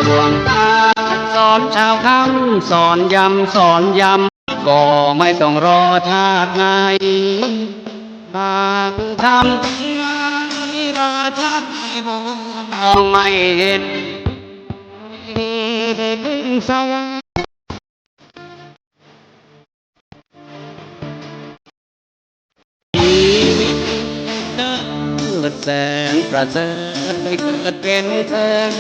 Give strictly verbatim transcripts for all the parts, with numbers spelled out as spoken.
หลวงตาสอนเช้าค่ำสอนยำสอนยำ ก็ไม่ต้องรอชาติไหน บางคำที่ราชาไทยมองไม่เห็น สวรรค์ ชีวิตเกิดแสงประเสริฐได้เกิดเป็นแสง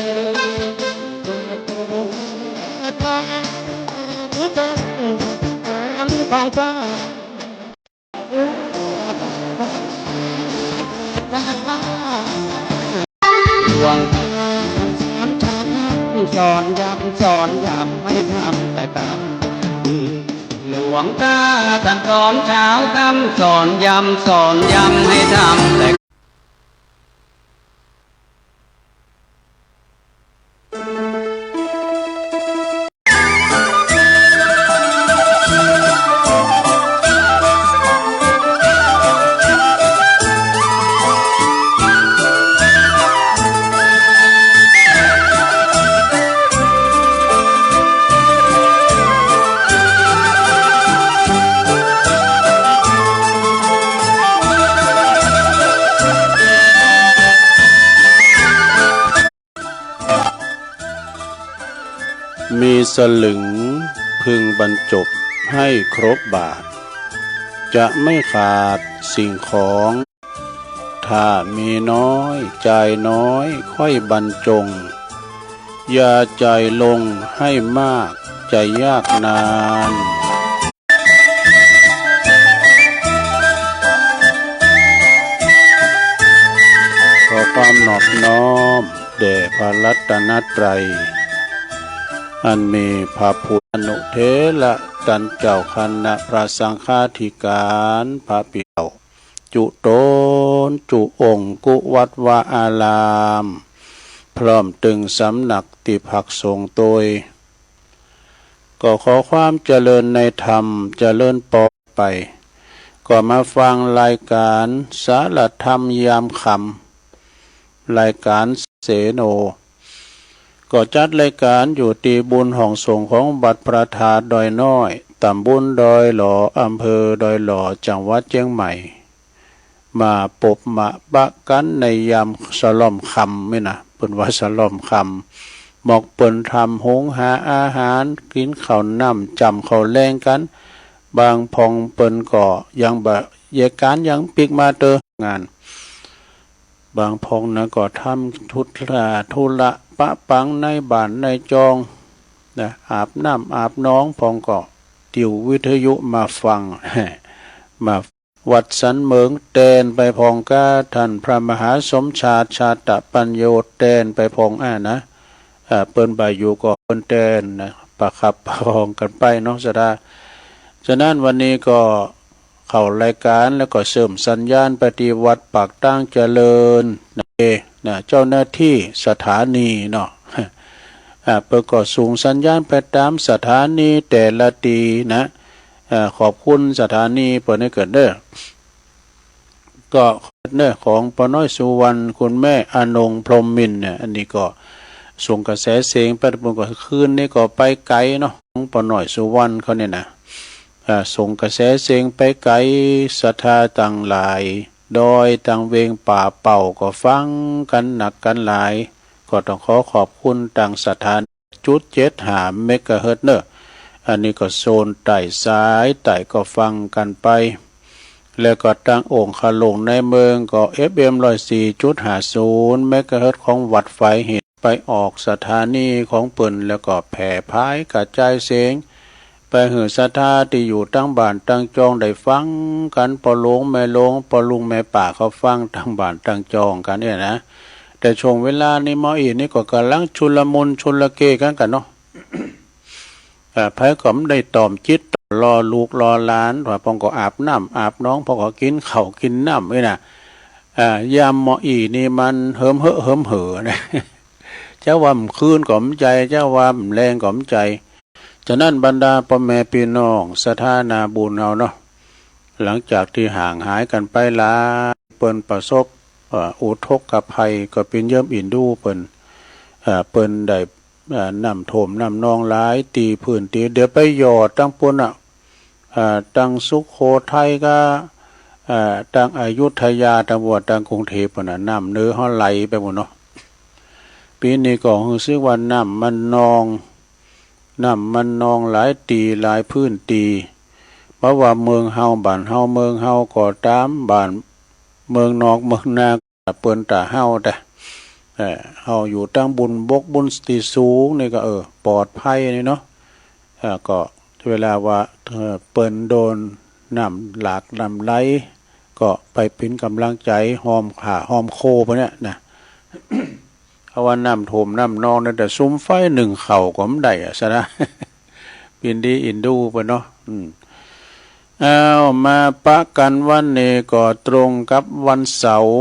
หลวงตาสอนช้ำสอนยำสอนยำให้ทำแต่กรรม หลวงตาท่านสอนเช้าค่ำสอนยำสอนยำให้ทำแต่ มีสลึงพึงบรรจบให้ครบบาท จะไม่ขาดสิ่งของ ถ้ามีน้อยจ่ายน้อยค่อยบรรจง อย่าจ่ายลงให้มากจะยากนาน ขอความนอบน้อมแด่พระรัตนตรัย อันมีพระพุทธานุเถระตันเจ้าคณะพระสังฆาธิการ พระปิเต่า จุโตนจุองค์กุวัดวาอาราม พร้อมตึงสำนักติพักสงฆ์โตย ก็ขอความเจริญในธรรมเจริญปอไป ก็มาฟังรายการสารธรรมยามค่ำ รายการเสโน ก็จัดรายการอยู่ตี้บุญห้องสงฆ์ของวัดพระธาตุดอยน้อย ตำบลดอยหล่อ อำเภอดอยหล่อ จังหวัดเชียงใหม่ มาปบมาปะกันในยามสะล่อมค่ำนี่นะ เปิ้นว่าสะล่อมค่ำ หมอกเปิ้นทำหุงหาอาหาร กินข้าวน้ำจ้ำข้าวแลงกัน บางพ่องเปิ้นก็ยังบ่แยกการยังปิ๊กมาเตองาน บางพ่องนะก็ทำธุระ ธุระปะปังในบ้านในจองนะ อาบน้ำอาบหนอง พ่องก็ติววิทยุมาฟัง มา วัดสันเหมิงแตนไปพ่องก้า ท่านพระมหาสมชาติ ชาตะปัญโญ แตนไปพ่องอ้านะ อ่า เปิ้นบ่อยู่ก็เปิ้นแตนนะ ประคับประคองกันไปเนาะ ศรัทธา ฉะนั้นวันนี้ก็เข้ารายการแล้วก็เสริมสัญญาณไปตี้วัดปากตางเจริญนะ เอ นะ เจ้าหน้าที่สถานีเนาะ อ่า เปิ้นก็ส่งสัญญาณไปตามสถานีแต่ละตี้นะ อ่า ขอบคุณสถานีเปิ้นให้เกิดเด้อ ก็เด้อ ของป้าน้อยสุวรรณ คุณแม่อนงพรหมมินทร์เนี่ย อันนี้ก็ส่งกระแสเสียงไปเปิ้นก็ คืนนี้ก็ไปไกลเนาะ ของป้าน้อยสุวรรณเขาเนี่ยนะ อ่า ส่งกระแสเสียงไปไกล ศรัทธาตังหลาย ดอยตังเวงป่าเป่าก็ฟังกันนักกันหลาย ก็ต้องขอขอบคุณตังสถานี จุดเจ็ดห้าเมกะเฮิรตซ์เนอะ อันนี้ก็โซนใต้สายใต้ก็ฟังกันไป แล้วก็ตังองคลุงในเมืองก็ เอฟเอ็ม ร้อยสี่จุดห้าศูนย์เมกะเฮิรตซ์ของวัดไฟหิน ไปออกสถานีของเปิ้น แล้วก็แผ่พายกระจายเสียง ไปหื้อศรัทธาตี้อยู่ตังบ้านตังจองได้ฟังกัน ป้อหลวงแม่หลวง ป้อลุงแม่ป้าเขาฟังตังบ้านตังจองกันเนี่ยนะ แต่ช่วงเวลานี้หม้ออี้นี่ก็กำลังชุลมุนชุลเกกันกันเนาะ อ่า ไผก็บ่ได้ตอมจิตตอมรอลูกรอหลาน ว่าพ่องก็อาบน้ำอาบหนอง พ่องก็กินข้าวกินน้ำนี่นะ อ่า ยามหม้ออี้นี่มันเหิมเหอะเหิมเหอนะ เจ้าว่ามันคืนก็บ่ใจ้ เจ้าว่ามันแลงก็บ่ใจ้ ฉะนั้นบรรดาป้อแม่ปี้น้องศรัทธานาบุญเฮาเนาะ หลังจากตี้ห่างหายกันไปหลาย เปิ้นประสบ เอ่อ อุทกภัย ก็เป๋นเยิมอินดูเปิ้น เอ่อ เปิ้นได้ เอ่อ น้ำท่วมน้ำนองหลายตี้พื้นตี้ เดี๋ยวไปหยอดตังปู้นน่ะ เอ่อ ตังสุโขทัยกา เอ่อ ตังอยุธยา ตังวัดตังกรุงเทพฯปู้นน่ะ น้ำเหนือเฮาไหลไปหมดเนาะ ปี๋นี้ก็ฮู้สึกว่าน้ำมันนอง น้ำมันนองหลายตี้หลายพื้นตี้ บ่ว่าเมืองเฮาบ้านเฮาเมืองเฮาก็ต๋าม บ้านเมืองนอกเมืองนาก็เปิ้นต๋าเฮาแต๊ เอ่อ เฮาอยู่ตังบนบกบนตี้สูงนี่ก็ เออ ปลอดภัยนี่เนาะ เอ่อ ก็เวลาว่า เอ่อ เปิ้นโดนน้ำหลากน้ำไหล ก็ไปเป๋นก๋ำลังใจ๋หอมข้าหอมโคไปเนี่ยนะ เพราะว่าน้ำท่วมน้ำนองเนี่ย แต่สุมไฟนึ่งข้าวก็บ่ได้อะ ซะนะ เป๋นดีอินดูไปเนาะ อืม เอา มาปะกันวันนี้ก็ตรงกับวันเสาร์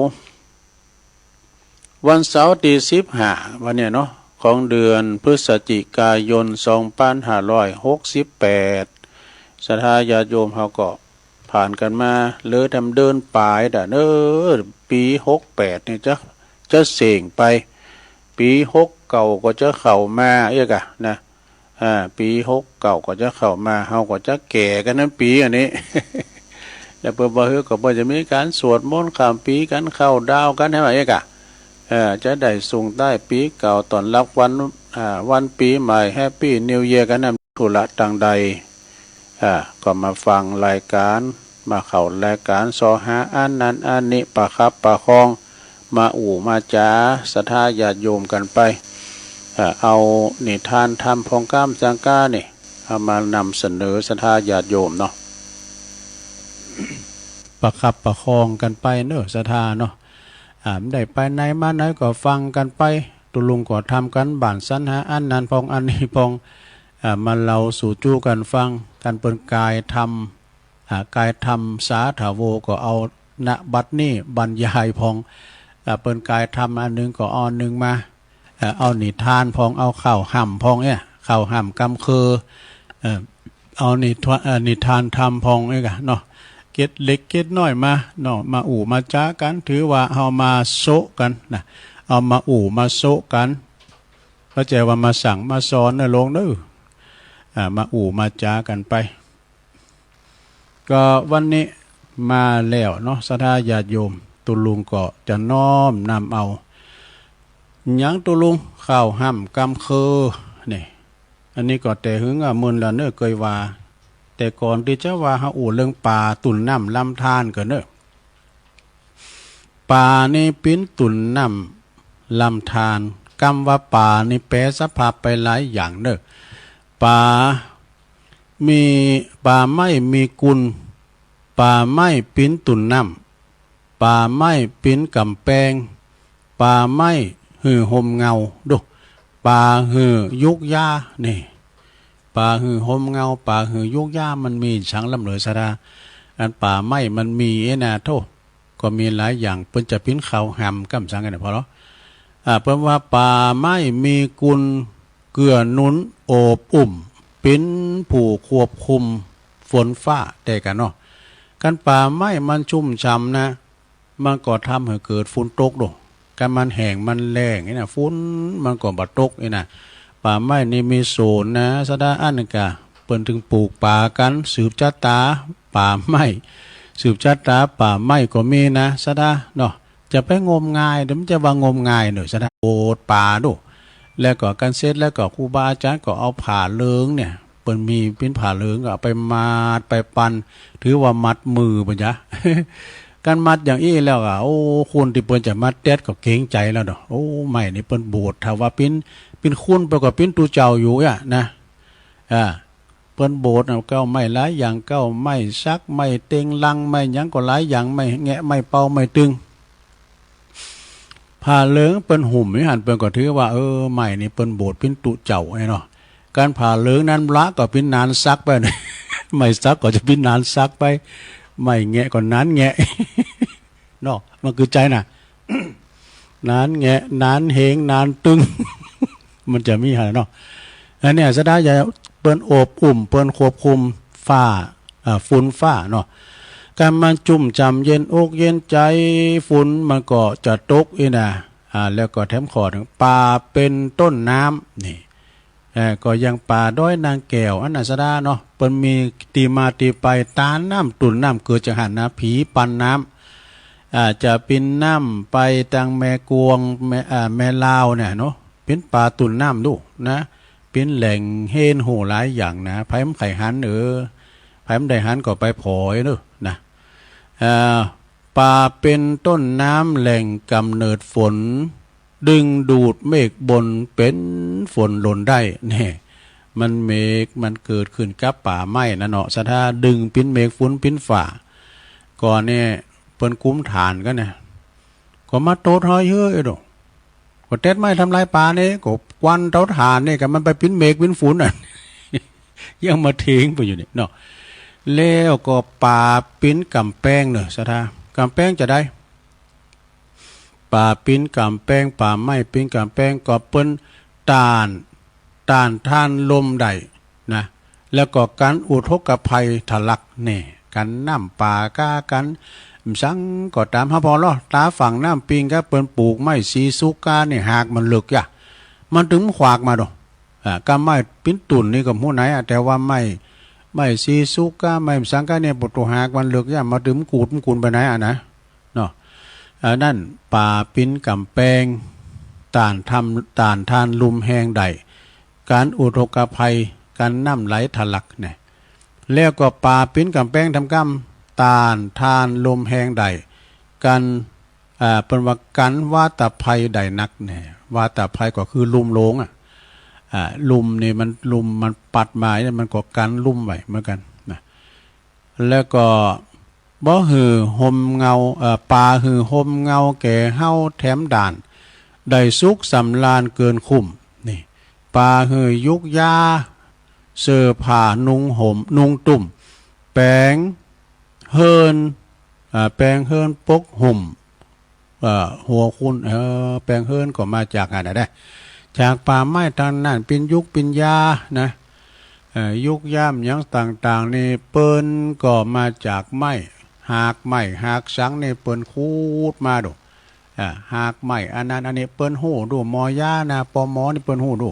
วันเสาร์ตี้สิบห้า วันเนี้ยเนาะ ของเดือนพฤศจิกายน สองปันห้าร้อยหกสิบแปด ศรัทธาญาติโยมเฮาก็ผ่านกันมา เหลือแต่เดือนปลายแต๊เนาะ ปี๋หกแปดนี่จะ จะเส้งไป ปี๋หกเก้าก็จะเข้ามาเอียกอะนะ อ่า ปี๋หกเก้าก็จะเข้ามา เฮาก็จะแก่กันนั้นปี๋อันนี้ แล้วเปิ้นบ่า เฮ้อ ก็เปิ้นจะมีก๋านสวดมนต์ข้ามปี๋กั๋น เคาน์ดาวน์กั๋น ใช่ไหมเอ๊ะกะ เอ่อ จะได้ส่งท้ายปี๋เก่า ต้อนรับวัน อ่า วันปี๋ใหม่ แฮปปี้นิวเยียร์ กั๋นนั้น ธุระตางใด อ่า ก็มาฟังรายก๋าน มาเข้ารายก๋านเสาะหาอันนั้นอันนี้ประคับประคอง มาอู้มาจ๋าศรัทธาญาติโยมกั๋นไป เอ่อ เอานิทานธรรมพ่องกำสังกานี่ เอามานำเสนอศรัทธาญาติโยมเนาะ ประคับประคองกั๋นไปเนาะศรัทธาเนาะ อ่า ได้ไปไหนมาไหนก็ฟังกั๋นไป ตุ๊ลุงก็ทำก๋านบ้านสรรหาอันนั้นพ่องอันนี้พ่อง อ่า มาเล่าสู่จู้กั๋นฟัง ก๋านเปิ้นก๋ายธรรม อ่า ก๋ายธรรมสาธโวก็เอา ณ บัดนี้บรรยายพ่อง อ่า เปิ้นก๋ายธรรมอันหนึ่งก็เอาอันหนึ่งมา เอ่อ เอานิทานพ่อง เอาข้าวห่ำพ่องเนี่ย ข้าวห่ำกำคือ เอ่อ เอานิทาน เอ่อ นิทานธรรมพ่องเนี่ยกะเนาะ เกร็ดเล็กเกร็ดน้อยมาเนาะ มาอู้มาจ๋ากั๋น ถือว่าเฮามาโซะกั๋นนะ เอามาอู้มาโซะกั๋น บ่ใจ้ว่ามาสั่งมาสอนนะลุงเนาะ อ่า มาอู้มาจ๋ากั๋นไป ก็วันนี้มาแล้วเนาะ ศรัทธาญาติโยม ตุ๊ลุงก็จะน้อมนำเอา หยังตุ๊ลุง ข้าวห่ำกำคือนี่ อันนี้ก็แต่หึงอะเมินแล้วเนาะ เกยว่า แต่ก่อนตี้จะว่าเฮาอู้เรื่องป๋าตุ๊่นน้ำลำธารก่อนเนาะ ป๋านี่ปิ้นตุ๊่นน้ำลำธาร กำว่าป๋านี่แปลสภาพไปหลายอย่างเนาะ ป๋า มี ป๋าไม้มีกุล ป๋าไม้ปิ้นตุ๊่นน้ำ ป๋าไม้ปิ้นก๋ำแปง ป๋าไม้หื้อฮ่มเงา ดู ป๋าหื้อยุกยา นี่ ป๋าหื้อฮ่มเงา ป๋าหื้อยุกยา มันมีสังลำเหลือศรัทธา อันป๋าไม้มันมีเอ้ยนะ โธ่ ก็มีหลายอย่าง เปิ้นจะปิ้นข้าวห่ำกำสังกั๋นเนี่ยพอเนาะ อ่า เปิ้นว่าป๋าไม้มีกุล เกื้อหนุนโอบอุ้ม ปิ้นผู้ควบคุมฝนฟ้าแต่กั๋นเนาะ คันป๋าไม้มันชุ่มฉ่ำนะ มันก็ทำให้เกิดฝนตกโด คันมันแห้งมันแล้งนี่นะ ฝนมันก็บ่ตกนี่นะ ป๋าไม้นี่มีโสนนะ ศรัทธา อันนั้นกะ เปิ้นถึงปลูกป๋ากั๋น สืบชะตาป๋าไม้ สืบชะตาป๋าไม้ก็มีนะ ศรัทธาเนาะ จะไปงมงาย เดี๋ยวมันจะว่างมงายเนาะ ศรัทธา โบสถ์ป๋าโด แล้วก็กั๋นเสร็จแล้วก็ครูบาอาจ๋ารย์ก็เอาผ้าเหลืองเนี่ย เปิ้นมีปิ้นผ้าเหลืองก็เอาไปมัดไปปัน ถือว่ามัดมือเปิ้นจ๊ะ คันมัดอย่างอี้แล้วอะ โอ้ คนตี้เปิ้นจะมาแต๊ดก็เกรงใจ๋แล้วเนาะ โอ้ ไม้นี่เปิ้นโบสถ์ ถ้าว่าปิ้น ปิ้นคุณไปก็ปิ้นตุ๊เจ้าอยู่อะนะ อ่า เปิ้นโบสถ์เอาเก้าไม้หลายอย่าง เก้าไม้สัก ไม้เต็งลัง ไม้หยังก็หลายอย่าง ไม้แงะ ไม้เป่า ไม้ตึง ผ้าเหลืองเปิ้นหุ้มอยู่หั้น เปิ้นก็ถือว่า เออ ไม้นี่เปิ้นโบสถ์ปิ้นตุ๊เจ้าไอ้เนาะ คันผ้าเหลืองนั้นพระก็ปิ้นนานสักไป ไม้สักก็จะปิ้นนานสักไป ไม้แงะก็นานแงะ เนาะ มันคือใจ๋นะ นานแงะ นานเหง นานตึง มันจะมีหั้นเนาะ อันนี้ศรัทธาญาติ เปิ้นโอบอุ้ม เปิ้นควบคุมฟ้า อ่า ฝนฟ้าเนาะ คันมันชุ่มฉ่ำเย็นอกเย็นใจ๋ ฝนมันก็จะตกอี้นะ อ่า แล้วก็แถมข้อหนึ่ง ป๋าเป็นต้นน้ำ นี่ เอ่อ ก็อย่างป๋าดอยนางแก้วอันนั้นศรัทธาเนาะ เปิ้นมีตี้มาตี้ไป ตานน้ำตุ๊่นน้ำเกิดจากหั้นนะ ผีปันน้ำ อ่า จะปิ้นน้ำไปตางแม่กวง แม่ อ่า แม่ลาวเนี่ยเนาะ ปิ้นป๋าตุ๊่นน้ำดูนะ ปิ้นแหล่งเฮนฮู้หลายอย่างนะ ไผมันใค่หัน เออ ไผมันได้หันก็ไปผ่อยเนาะนะ เอ่อ ป๋าเป็นต้นน้ำแหล่งกำเนิดฝน ดึงดูดเมฆบนเป็นฝนหล่นได้ แน่ มันเมฆมันเกิดขึ้นกับป๋าไม้นะเนาะ ศรัทธา ดึงปิ้นเมฆฝนปิ้นฟ้า ก่อนเนี่ยเปิ้นกุมถ่านกั๋นนะ ก็มาโตดเฮาเฮ้ยเนาะ ก็แต๊ดไม้ทำลายป่าเนี่ย ก็ควันเตาถ่านเนี่ย ก็มันไปปิ้นเมฆปิ้นฝนน่ะ ยังมาเถียงไปอยู่นี่เนาะ แล้วก็ป๋าปิ้นก๋ำแปงเนาะ ศรัทธา ก๋ำแปงจะได้ ป๋าปิ้นก๋ำแปง ป๋าไม้ปิ้นก๋ำแปง ก็เปิ้นต้าน ต้านทานลมได้นะ แล้วก็กันอุทกภัยทะลักแน่ กันน้ำป่าก๊า กันสังก็ต๋าม เฮาผ่อลอต๋าฝั่งน้ำปิงก๊า เปิ้นปลูกไม้สีสุก้านี่ หากมันเลิกยะ มันตึงขวากมาดอก อ่า กำไม้ปิ้นตุ๊่นนี่ก็ฮู้ไหนอะ แต่ว่าไม้ ไม้สีสุก้า ไม้สังก๊าเนี่ย ปะโตหากมันเลิกยะ มาตึงกูดมันกูนไปไหนอะนะ เนาะ อันนั้นป๋าปิ้นก๋ำแปง ต้านทำ ต้านทานลมแฮงได้ กันอุทกภัย กันน้ำไหลทะลักเนี่ย แล้วก็ป๋าปิ้นก๋ำแปงทำกำ ต้านทานลมแฮงได้ กัน อ่า เปิ้นว่ากันวาตภัยได้นักแน่ วาตภัยก็คือลมหลวงอะ อ่า ลมนี่มัน ลมมันปัดมาเนี่ย มันก็กันลมไว้เหมือนกันนะ แล้วก็บ่หื้อห่มเงา เอ่อ ป่าหื้อห่มเงาแก่เฮาแถมด้าน ได้สุขสำราญเกินคุ้ม นี่ ป่าหื้อยุกยา เสื้อผ้านุ่งห่ม นุ่งตุ้ม แปงเฮิรน อ่า แปงเฮิรนปกห่ม เอ่อ หัวคุณ เอ่อ แปงเฮิรนก็มาจากอันนั้นแหละ จากป่าไม้ทางนั้น เป็นยุกเป็นยานะ เอ่อ ยุกยาหยังต่างๆ นี่เปิ้นก็มาจากไม้ หากไม้ หากสังนี่เปิ้นขุดมาดู อ่า หากไม้ อันนั้น อันนี้เปิ้นฮู้ดู หมอยานะ ปอหมอนี่เปิ้นฮู้ดู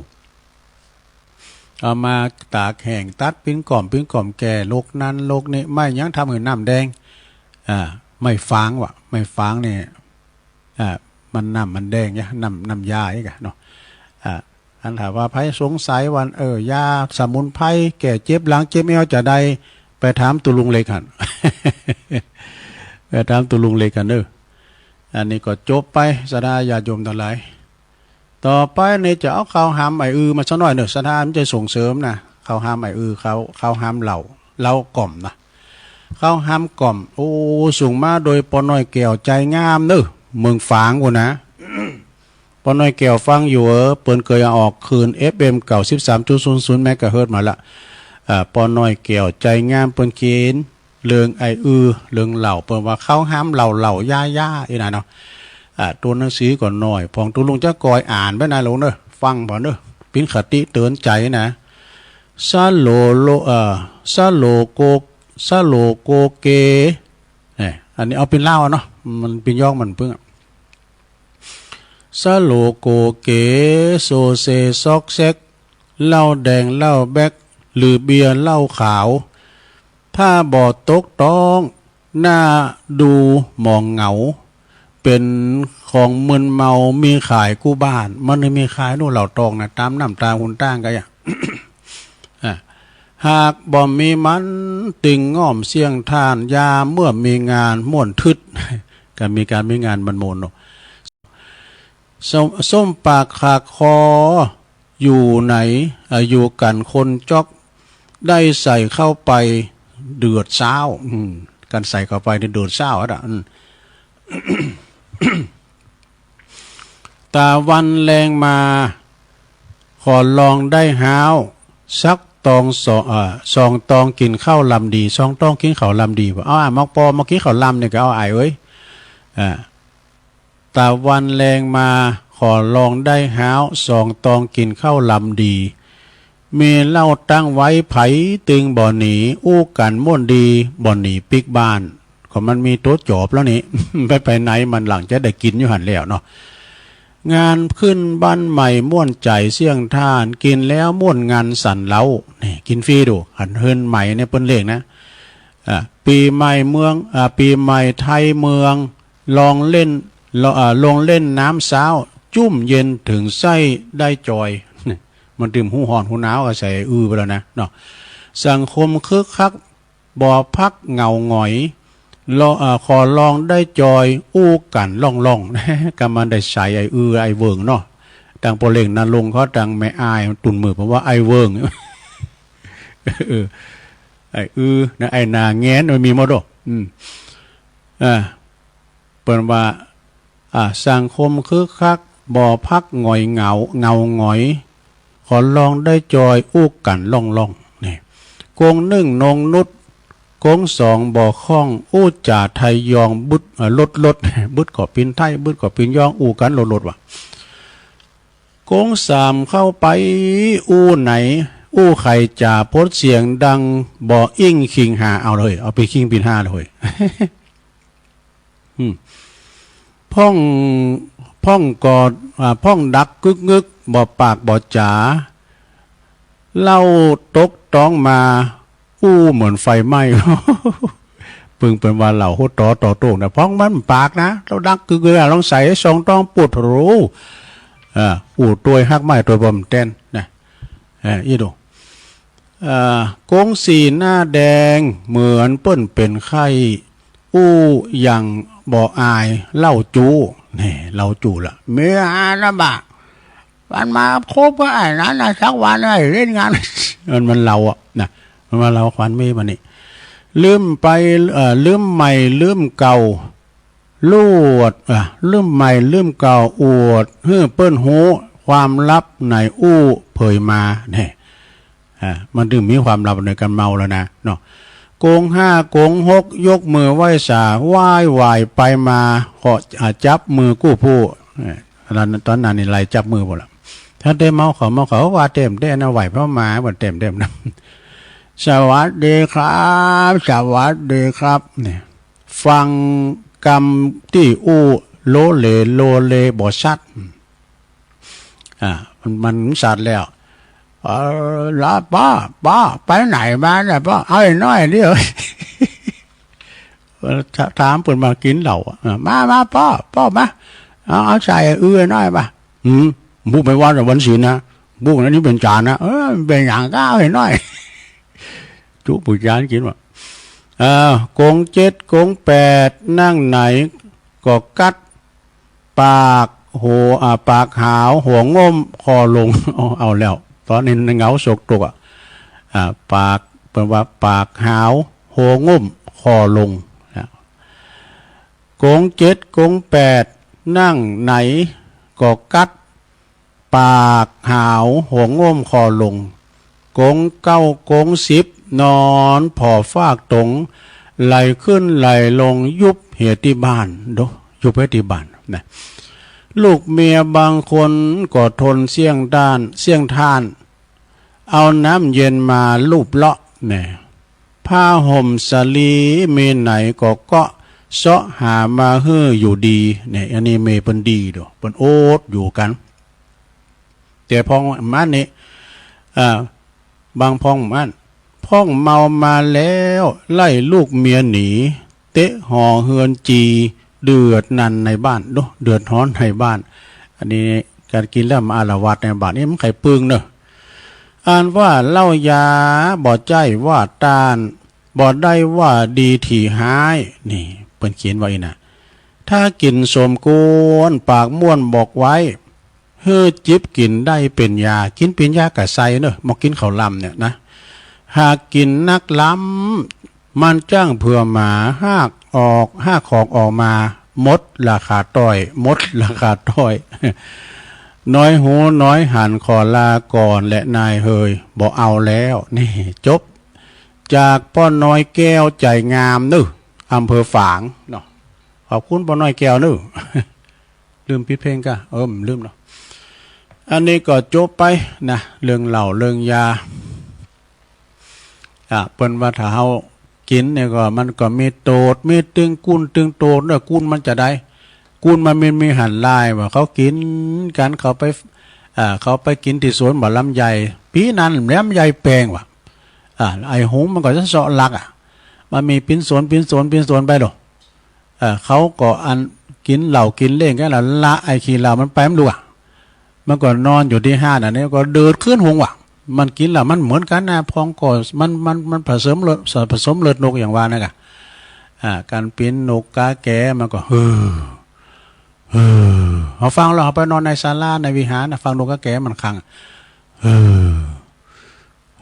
เอามาตากแห้ง ตัดปิ้นก้อม ปิ้นก้อมแก่ โรคนั้น โรคนี้ ไม้หยังทำหื้อน้ำแดง อ่า ไม้ฝางวะ ไม้ฝางนี่ อ่า มันน้ำมันแดงเนี่ย น้ำ น้ำยาอีกอะเนาะ อ่า อันถ้าว่าไผสงสัยว่า เออ ยาสมุนไพรแก้เจ็บหลังเจ็บเอวจะได้ ไปถามตุลุงเล็กหั่น ไปถามตุลุงเล็กหั่นเด้อ อันนี้ก็จบไป ศรัทธาญาติโยมทั้งหลาย ต่อไปนี่จะเอาข้าวหามไอ้อือมาสักหน่อยเนอะ ศรัทธามันจะส่งเสริมนะ ข้าวหามไอ้อือ ข้าว ข้าวหามเหล้า เหล้าก่อมนะ ข้าวหามก่อม โอ้ ส่งมาโดยป้อน้อยแก้วใจงามเนอะ เมืองฝางกูนนะ ป้อน้อยแก้วฟังอยู่เออ เปิ้นเคยเอาออกคืน เอฟเอ็ม เก้าสิบสามจุดศูนย์ศูนย์ เมกะเฮิรตซ์มาละ อ่า ป้อน้อยแก้วใจงามเปิ้นเขียน เรื่องไอ้อือ เรื่องเหล้า เปิ้นว่าข้าวหามเหล้า เหล้ายายา อีนั่นเนาะ อ่า ตัวหนังสือก็น้อย พองตุลุงจะกอยอ่านไปนะลุงเนอะ ฟังพอเนอะ ปิ้นคติเตือนใจนะ สะโหลโล เอ่อ สะโหลโก สะโหลโกเก เนี่ย อันนี้เอาปิ้นลาวเนาะ มันปิ้นย้องมันเพิ่งอะ สะโหลโกเก โซเซซอกแซก เหล้าแดงเหล้าแบล็ค หรือเบียร์เหล้าขาว ถ้าบ่ตกต้อง หน้าดูหมองเหงา เป็นของมึนเมา มีขายกู้บ้าน มันมีขายนู่นเหล้าตองนะ ตามน้ำตามหนตางก็อย่าง อ่ะ หากบ่มีมัน ตึงง่อมเสี่ยงท่าน ยามเมื่อมีงานม่วนทึด ก็มีการมีงานมันโมนเนาะ ส้ม ส้มปากขากคอ อยู่ไหน อ่ะ อยู่กันคนจ๊อก ได้ใส่เข้าไปเดือดซ้าว อืม กันใส่เข้าไปในเดือดซ้าวอ่ะ อืม ตาวันแลงมา ขอลองได้ฮ้าว สักตองสอง เอ่อ สองตองกินข้าวลำดี สองตองกินข้าวลำดี ว่า เอาอ่ะ มอกปอมากินข้าวลำเนี่ยก็เอาอ้ายเอ้ย อ่า ตาวันแลงมา ขอลองได้ฮ้าว สองตองกินข้าวลำดี มีเหล้าตั้งไว้ไผตึงบ่หนี อู้กันม่วนดี บ่หนีปิ๊กบ้าน ก็มันมีตัวจอบแล้วนี่ ไปไปไหนมันหลังจะได้กินอยู่หั่นแล้วเนาะ งานขึ้นบ้านใหม่ม่วนใจเสี่ยงท่าน กินแล้วม่วนงานสันเล้า นี่ กินฟรีดู หันเฮือนใหม่เนี่ยเปิ้นเลขนะ อ่า ปีใหม่เมือง อ่า ปีใหม่ไทยเมือง ลองเล่น ลอ อ่า ลงเล่นน้ำซ้าว จุ่มเย็นถึงไส้ได้จอย มันดื่มหูฮ้อนหูหนาวก็ใส่อือไปแล้วนะเนาะ สังคมคึกคัก บ่พักเหงาหงอย ลอ อ่า ขอลองได้จอย อู้กันล่องๆ ก็มันได้ใส่ไอ้อือไอ้เวิงเนาะ ตังปอเล่งนาลงเขาตังแม่อ้ายตุ่นมือ เพราะว่าไอ้เวิง เออ ไอ้อือนะ ไอ้หน้าแงน มันมีหมดดอก อืม อ่า เปิ้นว่า อ่า สังคมคึกคัก บ่พักหงอยเหงา เหงาหงอย ขอลองได้จอย อู้กันล่องๆ นี่ กงนึ่งนงนุด กงสองบ่คล่อง อู้จ๋าไทยยอง บึด เอ่อ ลดๆ บึดก็ปิ้นไทย บึดก็ปิ้นยอง อู้กันลดๆ ว่ะ กงสามเข้าไปอู้ไหน อู้ไขจ๋าพดเสียงดัง บ่อิ้งคิงหา เอาเลย เอาไปคิงปิ้นห้าเลย อืม พ่อง พ่องกอด อ่า พ่องดักกึกงึก บ่ปากบ่จ๋า เหล้าตกต๊องมา อู้เหมือนไฟไหม้ เพิ่งเปิ้นว่าเหล้าโหดต่อต่อโต้งนะ พ่องมันปากนะ เหล้าดักกึกงึกอะ ลองใส่สองต๊อง ปวดโหรู อ่า อู้ตวยฮักไม้ตวยบ่มแตนนะ เอ่อ อีดู เอ่อ กงสี่หน้าแดง เหมือนเปิ้นเป็นไข้ อู้ยังบ่อายเหล้าจู้ นี่เหล้าจู้ละ มีอานะบ่า มันมาคบกับไอ้นั้นนะสักวันไอ้เล่นงาน มันมันเหล้าอ่ะนะ มันมาเหล้าควันมีมานี่ ลืมไป เอ่อ ลืมใหม่ลืมเก่า ลวด อ่ะ ลืมใหม่ลืมเก่า อวดหื้อเปิ้นฮู้ ความลับไหนอู้เผยมา เนี่ย อ่า มันถึงมีความลับในการเมาแล้วนะ เนาะ โกงห้า โกงหก ยกมือไหว้สา ไหว้ไหว้ไปมา ขอ อ่า จับมือกู้ผู้ เอ่อ ตอนนั้น ตอนนั้นนี่ไล่จับมือหมดละ ถ้าได้เมาเขา เมาเขาว่าเต็มได้นะ ไหว้พระมา ว่าเต็มเต็มนะ สวัสดีครับ สวัสดีครับ เนี่ย ฟังกำตี้อู้โลเลโลเลบ่ชัด อ่า มัน มันชัดแล้ว เออ แล้วป้อ ป้อ ไปไหนมาเนี่ยป้อ เอาไอ้น้อยเดียว ถ- ถามเปิ้นมากินเหล้าอะ อ่า มา มาป้อ ป้อมา เอา เอาใส่อือไอ้น้อยมา อืม บุกไปวัดอะวันศีลนะ บุกนั้นนี่เป็นจานนะ เออ เป็นอย่างก็เอาไอ้น้อย จุผู้จานกินว่ะ เออ โกงเจ็ด โกงแปด นั่งไหนก็กัด ปากหัว อ่า ปากหาว หัวง่ม คอลง เอา เอาแล้ว ตอนนี้เหงาโศกตกอ่ะ อ่า ปาก เปิ้นว่าปากหาว หัวง่ม คอลง นะ โกงเจ็ด โกงแปด นั่งไหนก็กัด ปากหาว หัวง่ม คอลง โกงเก้า โกงสิบ นอนผ่อฟากตง ไหลขึ้นไหลลง ยุบเหียตี้บ้าน โด ยุบเหียตี้บ้าน นะ ลูกเมียบางคนก็ทนเสี้ยงด้าน เสี้ยงท่าน เอาน้ำเย็นมาลูบเลาะ แหม ผ้าห่มสาลีมีไหนก็เกาะเซาะหามาหื้ออยู่ดี เนี่ย อันนี้เมียเปิ้นดีโด เปิ้นอดอยู่กัน แต่พ่องหม่ำอั้นนี่ อ่า บางพ่องหม่ำอั้น พ่องเมามาแล้ว ไล่ลูกเมียหนี เตะหอเฮือนจี เดือดนันในบ้าน โด เดือดฮ้อนในบ้าน อันนี้การกินแล้วมาอาละวาดในบ้านนี่มันไขปึงเนอะ อันว่าเหล้ายาบ่ใจ้ว่าต้าน บ่ได้ว่าดีที่ฮ้าย นี่ เปิ้นเขียนไว้นะ ถ้ากินสมควร ปากม่วนบอกไว้ หื้อจิบกินได้เป็นยา กินเป็นยากะไซเนอะ บ่กินข้าวหลามเนี่ยนะ หากกินนักหลาม มันจ้างเผื่อหมา หากออก หากของออกมา หมดราคาต้อย หมดราคาต้อย น้อยฮู้น้อยหัน ขอลาก่อนแหละนายเฮย บ่เอาแล้ว นี่ จบ จากป้อน้อยแก้วใจงามเนอะ อำเภอฝางเนาะ ขอบคุณป้อน้อยแก้วเนอะ ลืมปิดเพลงกะ เออ ลืมเนาะ อันนี้ก็จบไปนะ เรื่องเหล้าเรื่องยา อ่ะ เปิ้นว่าถ้าเฮากินเนี่ยก็ มันก็มีโตษ มีตึงกุนตึงโตษเนอะ กุนมันจะได้ กุนมันมี มีหันหลายว่า เขากินกัน เขาไป อ่า เขาไปกินที่สวนบ่าลำไย ปีนั้นลำไยแปงว่ะ อ่า ไอ้หงส์มันก็จะเซาะลักอ่ะ มันมีปิ้นสวน ปิ้นสวน ปิ้นสวนไปโลด เอ่อ เขาก็อันกินเหล้ากินเหล้งกันแล้ว ละไอ้ขี้เหล้ามันไปมันลูกอ่ะ มันก็นอนอยู่ที่ห้านอันนี้ ก็เดิดคืนหงส์ว่ะ มันกินเหล้ามันเหมือนกันนะ พองก็มัน มัน มันผสมเลือด ผสมเลือดนกอย่างว่านะกะ อ่า การปิ้นนกกาแกมันก็ เฮ้อ เฮ้อ เฮาฟังแล้วเฮาไปนอนในศาลาในวิหารนะ ฟังนกกาแกมันคัง เฮ้อ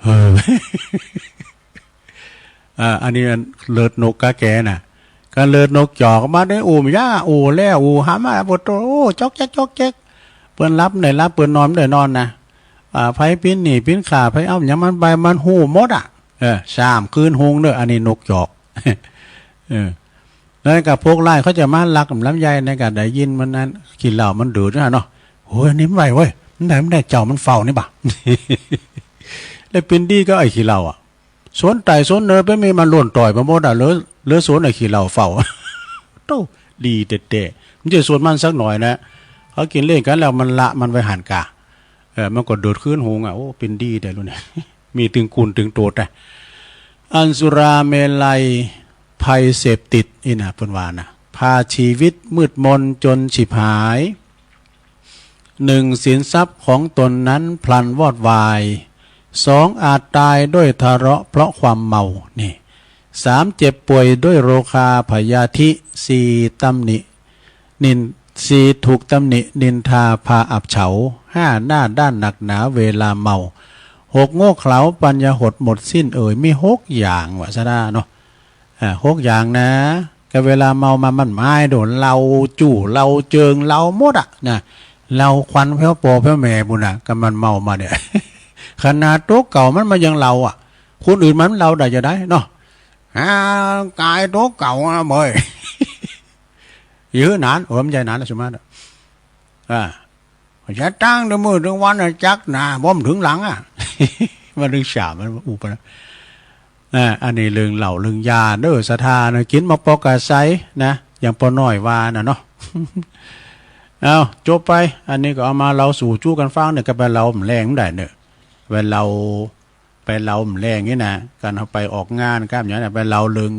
เฮ้อ อ่า อันนี้อันเลือดนกกาแกน่ะ ก็เลือดนกจอกมาได้ อู่มย่า อู่แล้ว อู่หามา ปวดตัว โอ้ จ๊อกแจ๊ก จ๊อกแจ๊ก เปิ้นหลับได้หลับ เปิ้นนอนได้นอนนะ อ่า ไผปิ้นหนี้ปิ้นข้า ไผเอาหยังมันไป มันฮู้หมดอ่ะ เออ สามคืนฮุงเด้อ อันนี้นกจอก เออ แล้วก็พวกร้ายเขาจะมาลักลำไย ในก็ได้ยินมันนั้น ขี้เหล้ามันเดือดนะเนาะ โอ้ย อันนี้มันไหวเว้ย มันได้ มันได้เจ้ามันเฝ้านี่บ่ะ แล้วปิ้นดีก็ไอ้ขี้เหล้าอ่ะ สวนไต่สวนเนินไปมีมันล่นต่อยไปหมดอ่ะ เหลือ เหลือสวนไอ้ขี้เหล้าเฝ้า โต้ ดีแต๊ๆ มันจะสวนมันสักหน่อยนะ เขากินเหล้งกันแล้วมันละมันไว้หันกา เออ มันก็โดดคืนหงอ่ะ โอ้ เป็นดีแต่รุ่นนี้ มีตึงกุนตึงโตดอ่ะ อันสุราเมลัย ภัยเสพติดนี่นะ เปิ้นว่านะ พาชีวิตมืดมนจนฉิบหาย หนึ่ง สินทรัพย์ของตนนั้นพลันวอดวาย สอง อาจตายด้วยทะเลาะเพราะความเมา นี่ สามเจ็บป่วยด้วยโรคาพยาธิ สี่ตำหนินิน สี่ถูกตำหนินินทาพาอับเฉา ห้าหน้าด้านหนักหนาเวลาเมา หกโง่เขลาปัญญาหดหมดสิ้นเอ่ย มีหกอย่างว่าซะนะเนาะ อ่า หกอย่างนะ ก็เวลาเมามามันหมายโดนเหล้าจู้เหล้าเจิงเหล้าหมดอะนะ เหล้าควันแผ่วปอแผ่วแหม่ปุ้นนะ ก็มันเมามาเนี่ย ขนาดตัวเก่ามันมายังเหล้าอะ คนอื่นมันเหล้าได้จะได้เนาะ อ่า กายตัวเก่านะเบย ยื้อนาน เออ มันใหญ่นานแล้วสมมาตรอะ อ่า จะตั้งแต่มื้อถึงวันน่ะจักหนา บ่มถึงหลังอะ มันถึงสาม มันอุปนะ อ่า อันนี้เรื่องเหล้าเรื่องยาเด้อ ศรัทธานะ กินมาปอกกะไซนะ อย่างป้อน้อยว่าน่ะเนาะ เอา จบไป อันนี้ก็เอามาเล่าสู่จู้กันฟังเนี่ย ก็ไปเล่าแหมแลงมันได้เนอะ ไปเล่า ไปเล่าแหมแลงนี่นะ การเอาไปออกงาน การอย่างนั้นไปเล่าเรื่อง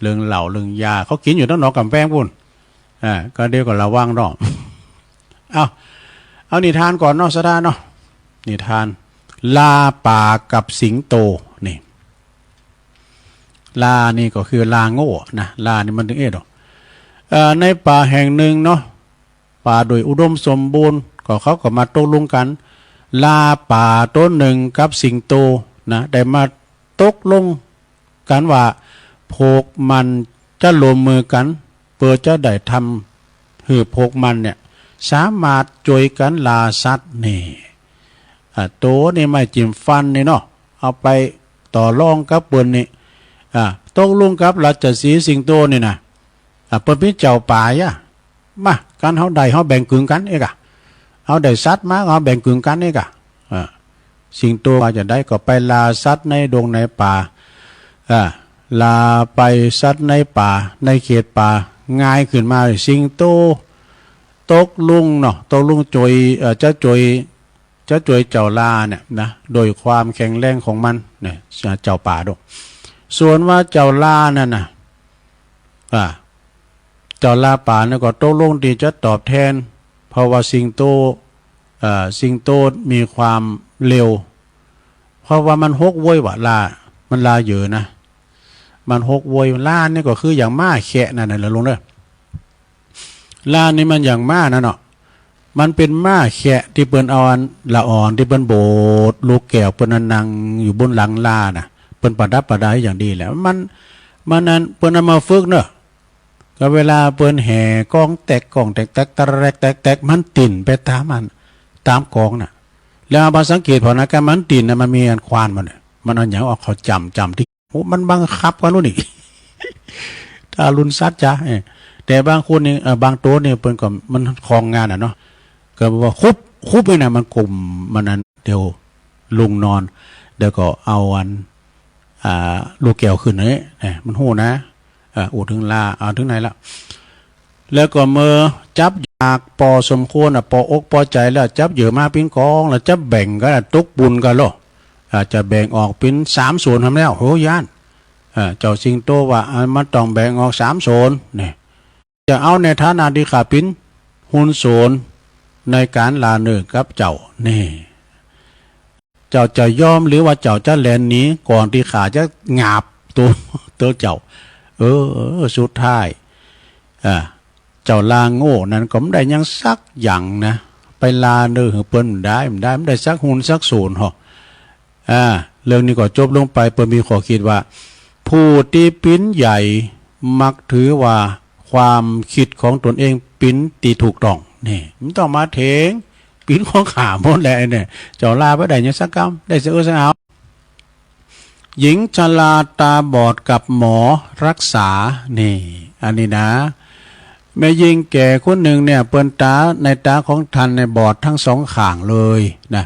เรื่องเหล้าเรื่องยา เขากินอยู่ตั้งนอกกำแพงปุ้น อ่า ก็เดี๋ยวก็ระวังเนาะ เอา เอานิทานก่อนเนาะ ศรัทธาเนาะ นิทาน ลาป่ากับสิงโต นี่ ลานี่ก็คือลาโง่นะ ลานี่มันถึงเอ็ดหรอ เอ่อ ในป่าแห่งหนึ่งเนาะ ป่าโดยอุดมสมบูรณ์ ก็เขาก็มาตกลงกัน ลาป่าตัวหนึ่งกับสิงโตนะ ได้มาตกลงกันว่า พวกมันจะร่วมมือกัน เพื่อจะได้ทำให้พวกมันเนี่ย สามารถช่วยกันล่าสัตว์นี่ อ่า ตัวนี่ไม้จิ้มฟันนี่เนาะ เอาไปต่อรองกับเปิ้นนี่ อ่า ตกลงกับราชสีห์สิงโตนี่นะ อ่า เปิ้นเป็นเจ้าป่าอ่ะ มา กันเฮาได้เฮาแบ่งกึ่งกันเอกอะ เฮาได้สัตว์มาเฮาแบ่งกึ่งกันเอกอะ อ่า สิงโตว่าจะได้ก็ไปล่าสัตว์ในดงในป่า อ่า ล่าไปสัตว์ในป่า ในเขตป่า ง่ายขึ้นมา สิงโตตกลงเนาะ ตกลงช่วย เอ่อ จะช่วย จะช่วยเจ้าลาเนี่ยนะ โดยความแข็งแรงของมันเนี่ย เจ้าป่าดอก ส่วนว่าเจ้าลานั่นน่ะ อ่า เจ้าลาป่าเนี่ยก็ตกลงที่จะตอบแทน เพราะว่าสิงโต เอ่อ สิงโตมีความเร็ว เพราะว่ามันหกเว้ยว่ะ ลา มันลาเยอะนะ มันหกเว้ย ลานี่ก็คืออย่างม้าแคะนั่นน่ะเหรอลุงเด้อ ลานี่มันอย่างม้านั่นเนาะ มันเป็นม้าแคะที่เปิ้นเอาอันละอ่อนที่เปิ้นโบดลูกแก้วเปิ้นนั่นนั่งอยู่บนหลังลาน่ะ เปิ้นประดับประดาอย่างดีแหละ มัน มันอันเปิ้นเอามาฝึกเนอะ ก็เวลาเปิ้นแห่กลองแตกกลองแตกแตกแตกแตกแตก มันติ่นไปตามอัน ตามกลองน่ะ แล้วมาสังเกตพอนะ การมันติ่นน่ะ มันมีอันควานมันน่ะ มันเอาหยังออกเขาจ้ำจ้ำที่ โอ้ มันบังคับกันรู้นี่ ทารุณสัตว์จ้ะ เออ แต่บางคนนี่ เอ่อ บางตัวนี่เปิ้นก็มันคล่องงานอะเนาะ ก็ว่าคุบ คุบนี่นะ มันกลม มันอันเดียวลงนอน แล้วก็เอาอัน อ่า ลูกแก้วขึ้นนี่ เออ มันฮู้นะ เออ อู้ถึงลา เอาถึงไหนละ แล้วก็เมื่อจับอยากปอสมควรอะ ปออกปอใจแล้ว จับเหยื่อมาปิ้นกอง แล้วจับแบ่งกันอะ ตกบุญกันโลด อาจจะแบ่งออกปิ้นสามส่วนทำแล้ว โห ย้าน เอ่อ เจ้าสิงโตว่า อ่า มันต้องแบ่งออกสามส่วน นี่ จะเอาในฐานะที่ข้าปิ้นหุ้นส่วนในการล่าเนื้อกับเจ้า นี่ เจ้าจะยอมหรือว่าเจ้าจะแล่นหนีก่อนที่ข้าจะหงาบตัว ตัวเจ้า เออ สุดท้าย อ่า เจ้าลาโง่นั้นก็บ่ได้หยังสักอย่างนะ ไปล่าเนื้อหื้อเปิ้นบ่ได้ บ่ได้ บ่ได้สักหุ้นสักส่วนหรอก อ่า เรื่องนี้ก็จบลงไป เปิ้นมีข้อคิดว่า ผู้ที่ปิ้นใหญ่มักถือว่าความคิดของตนเองปิ้นที่ถูกต้อง นี่ บ่ต้องมาเถียง ปิ้นของข้าหมดแหละไอ้เนี่ย เจ้าลาบ่ได้หยังสักกำ ได้สะอื้นสะอ้าว หญิงชราตาบอดกับหมอรักษา นี่ อันนี้นะ แม่หญิงแก่คนหนึ่งเนี่ย เปิ้นตา ในตาของท่านเนี่ยบอดทั้งสองข้างเลยนะ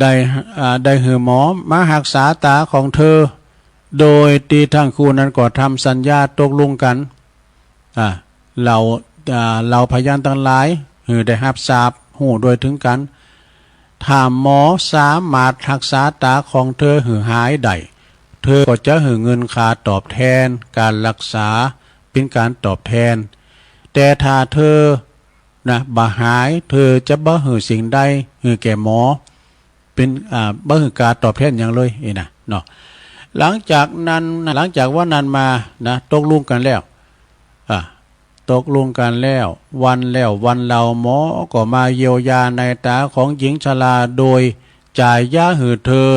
ได้ อ่า ได้หื้อหมอมารักษาตาของเธอ โดยที่ทั้งคู่นั้นก็ทำสัญญาตกลงกัน อ่า เหล่า อ่า เหล่าพยานทั้งหลาย หื้อได้ฮับทราบฮู้โดยถึงกัน ถ้าหมอสามารถฮักษาตาของเธอหื้อหายได้ เธอก็จะหื้อเงินค่าตอบแทนการรักษา เป็นการตอบแทน แต่ถ้าเธอ นะ บ่หาย เธอจะบ่หื้อสิ่งใดหื้อแก่หมอ เป็น อ่า บ่หื้อการตอบแทนหยังเลย นี่นะ เนาะ หลังจากนั้นนะ หลังจากวันนั้นมานะ ตกลงกันแล้ว อ่ะ ตกลงกันแล้ว วันแล้ววันเล่า หมอก็มาเยียวยาในตาของหญิงชราโดยจ่ายยาหื้อเธอ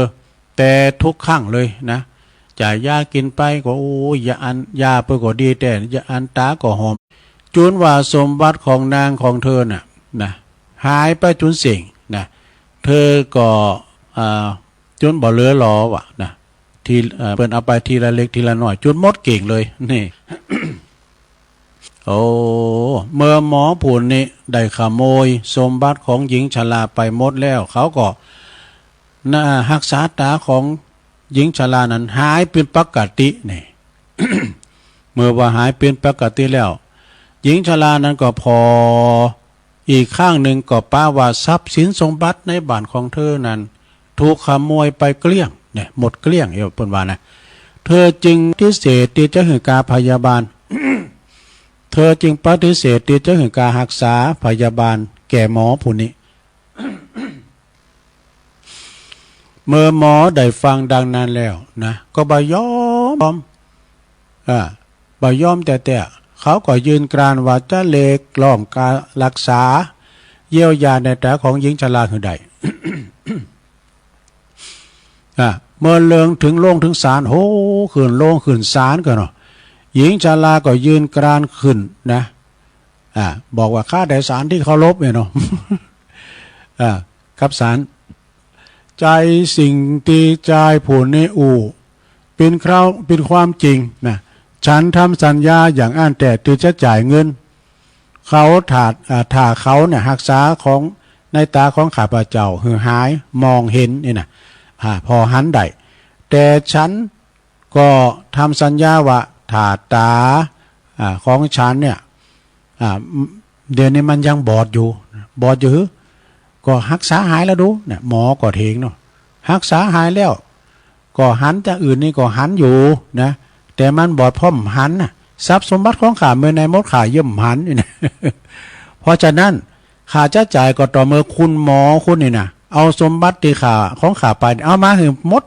แต่ทุกครั้งเลยนะ จ่ายยากินไปก็ โอ้ย ยาอัน ยาเปิ้นก็ดีแต๊ ยาอันตาก็หอม จนว่าสมบัติของนางของเธอน่ะนะ หายไปจนเส้งนะ เธอก็ อ่า จนบ่เหลือหลอวะนะ ที่ เอ่อ เปิ้นเอาไปทีละเล็กทีละน้อย จนหมดเกลี้ยงเลย นี่ โอ้ เมื่อหมอผู้นี้ได้ขโมยสมบัติของหญิงชราไปหมดแล้ว เขาก็ น่ะ รักษาตาของหญิงชรานั้นหายเป็นปกตินี่ เมื่อว่าหายเป็นปกติแล้ว หญิงชรานั้นก็ผ่อ อีกข้างหนึ่งก็ปะว่าทรัพย์สินสมบัติในบ้านของเธอนั้น ถูกขโมยไปเกลี้ยง เนี่ย หมดเกลี้ยง เอ้า เปิ้นว่านะ เธอจึงปฏิเสธที่จะหื้อการพยาบาล เธอจึงปฏิเสธที่จะหื้อการรักษาพยาบาลแก่หมอผู้นี้ เมื่อหมอได้ฟังดังนั้นแล้วนะ ก็บ่ยอม อ่า บ่ยอมแต๊ๆ เขาก็ยืนกรานว่าจะเรียกร้องการรักษา เยียวยาในตาของหญิงชราหื้อได้ อ่า เมื่อเรื่องถึงโรงถึงศาล โห ขึ้นโรงขึ้นศาลกันเนาะ หญิงชราก็ยืนกรานขึ้นนะ อ่า บอกว่าข้าแต่ศาลที่เคารพเนี่ยเนาะ อ่า ครับศาล ใจ้สิ่งที่ใจ้ผู้นี้อู้ เป็นคราว เป็นความจริงนะ ฉันทำสัญญาอย่างอั้นแต๊ที่จะจ่ายเงิน เขาถ้า อ่า ถ้าเขาเนี่ยรักษาของในตาของข้าพเจ้าหื้อหายมองเห็นนี่นะ อ่า ผ่อหันได้ แต่ฉันก็ทำสัญญาว่าถ้าตา อ่า ของฉันเนี่ย อ่า เดี๋ยวนี้มันยังบอดอยู่ บอดอยู่หือ ก็รักษาหายแล้วดู เนี่ย หมอก็เถียงเนาะ รักษาหายแล้ว ก็หันอย่างอื่นนี่ก็หันอยู่นะ แต่มันบอดเพราะบ่หันน่ะ ทรัพย์สมบัติของข้าเมื่อใดหมดข้าย่อมหันนี่นะ เพราะฉะนั้น ข้าจะจ่ายก็ต่อเมื่อคุณหมอคุณนี่นะ เอาสมบัติที่ข้า ของข้าไป เอามาหื้อหมด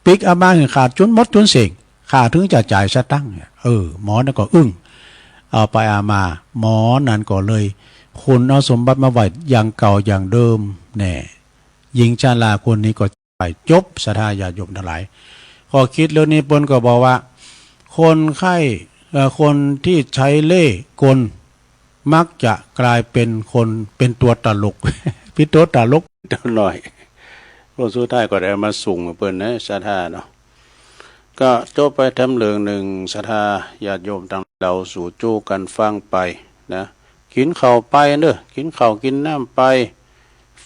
ปิ๊กเอามาหื้อข้าจนหมดจนเส้ง ข้าถึงจะจ่ายสตังค์เนี่ย เออ หมอนั่นก็อึ้ง เอาไปเอามา หมอนั่นก็เลย คนเอาสมบัติมาไว้อย่างเก่าอย่างเดิม แน่ หญิงชราคนนี้ก็ไป จบ ศรัทธาญาติโยมทั้งหลาย ข้อคิดเรื่องนี้เปิ้นก็บอกว่า คนไข้ เอ่อ คนที่ใช้เล่ห์กล มักจะกลายเป็นคน เป็นตัวตลก เป็นตัวตลก หน่อย ผลสุดท้ายก็ได้เอามาส่งให้เปิ้นนะ ศรัทธาเนาะ ก็จบไปตามเรื่องหนึ่ง ศรัทธาญาติโยมตังหลาย เฮาสู่โจ้กันฟังไปนะ กินข้าวไปเนาะ กินข้าวกินน้ำไป